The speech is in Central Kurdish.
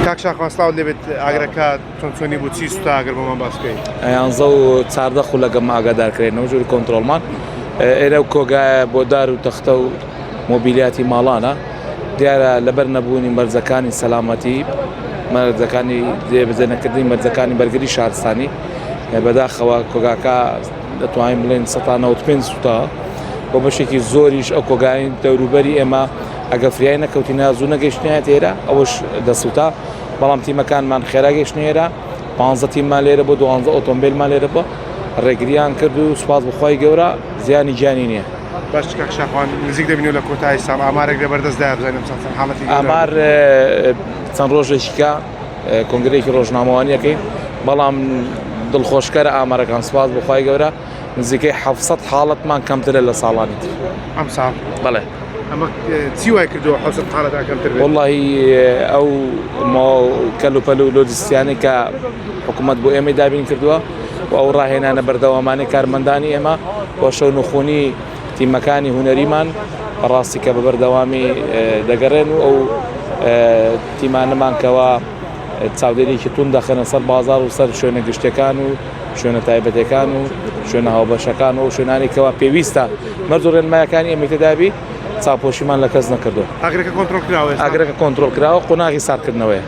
کاک شاخوان سڵاوت لێبێت ئاگرەکە چۆن چۆنی بوو چی سوتا ئەگەر بۆمان باس بکەیت؟ یانزە و چاردە خولەکە مە ئاگادار کرێنەوە ژووری کۆنترۆڵمان ئێرە و کۆگایە بۆ دار و تەختە و مۆبیلیاتی ماڵانە دیارە لەبەر نەبوونی مەرجەکانی سەلامەتی مەرجەکانی جێبەجێ نەکردنی مەرجەکانی بەرگری شارستانی بەداخەوە کۆگاکە دەتوانین بڵێن 1995 سوتا بۆ بەشێکی زۆریش ئەو کۆگای دەوروبەری ئێمە ئەگە فریای نەکەوتینە زوو نەگەیشتنایەتە ئێرە ئەوەش دەسوتا بەڵام تیمەکانمان خێرا گەیشتنە ئێرە پانزە تیممان لێرە بۆ دوانزە ئۆتۆمبیلمان لێرە بۆ ڕێگریان کرد و سوپاس بخوای گەورە زیانی گیانی نییە. باش کاک شاخوان نزیک دەبینەوە لە کۆتایی ساڵ ئامارێک لە بەردەستدایە بزانین ئەمساڵ چەند حاڵەتی گەورە ئامار چەند ڕۆژێکیکە کۆنگرەیەکی ڕۆژنامەوانیەکەی بەڵام دڵخۆشکەرە ئامارەکان سوپاس بخوای گەورە نزیکەی 700 حاڵەتمان کەمترە لە ساڵانی تر ئەمساڵ بەڵێ ئەمە چی وای کردووە 700 حاڵەتان کەمتر بێت وەڵڵاهی ئەو کەلوپەل و لۆجستیانەی کە حکوومەت بۆ ئێمەی دابین کردووە و ئەو ڕاهێنانە بەردەوامانەی کارمەندانی ئێمە و شەونخونی تیمەکانی هونەریمان ڕاستی کە بە بەردەوامی دەگەڕێن و ئەو تیمانەمان کەوا چاودێریەکی توند دەخەنە سەر بازاڕ و سەر شوێنە گشتیەکان و شوێنە تایبەتەکان و شوێنە هاوبەشەکان و شوێنانی کەوا پێویستە مەرج و ڕێنمایەکانی ئێمەی تێدابی چاوپۆشیمان لە کەس نەکردووە. ئاگرەکە کۆنترۆڵ کراوە ئێستا؟ ئاگرەکە کۆنترۆڵ کراوە، قۆناغی ساردکردنەوەیە.